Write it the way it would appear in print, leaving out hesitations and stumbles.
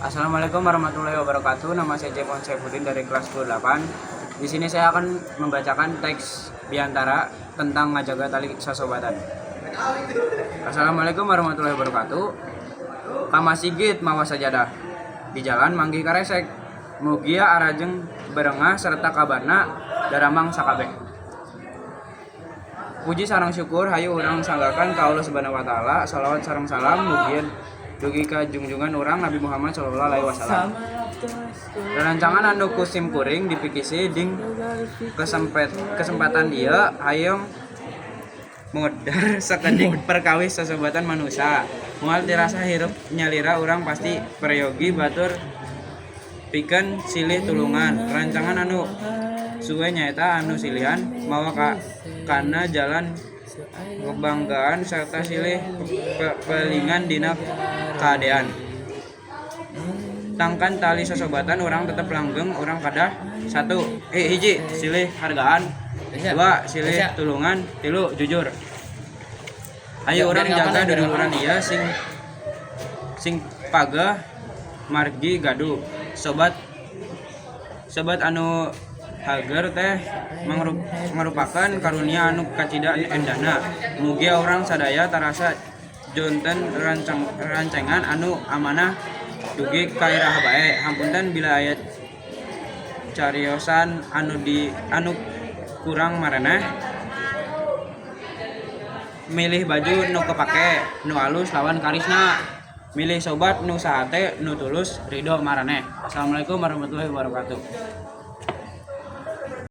Assalamualaikum warahmatullahi wabarakatuh. Nama saya Jepon Saifuddin dari kelas 28. Di sini saya akan membacakan teks biantara tentang ngajaga tali sasobatan. Assalamualaikum warahmatullahi wabarakatuh. Ka masigit mawa sajadah. Di jalan manggih karesek. Mugia arajeng berengah serta kabarna daramang sakabeh. Puji sareng syukur hayu urang sanggakan ka Allah Subhanahu wa Taala. Salawat sareng salam mugia dugi ka junjungan urang Nabi Muhammad sallallahu alaihi wasallam. Rerencangan anu ku sim kuring dipikisi dina kesempatan ieu hayang modar sakedik perkawis sasobatan manusia. Moal tirasa hirup nyalira urang pasti peryogi batur pikeun silih tulungan. Rerencangan anu suwe nyaeta anu silihan mawa ka kana jalan kebanggaan serta silih pepelingan dina kahadean. Tangkan tali sasobatan urang tetep langgeng, urang kadah satu eh hiji silih hargaan, dua silih tulungan, tilu jujur. Ayo urang jaga duduluran ieu sing sing pageh margi gaduh sobat. Sobat anu hager teh merupakan karunia anu kacida endahna. Mugia urang sadaya tarasa janten rerencangan anu amanah dugi ka iraha bae. Hapunten bila aya cariosan anu kurang mareneh. Milih baju nu kepake nu alus lawan karisna, milih sobat nu sahate nu tulus ridho maraneh. Assalamualaikum warahmatullahi wabarakatuh.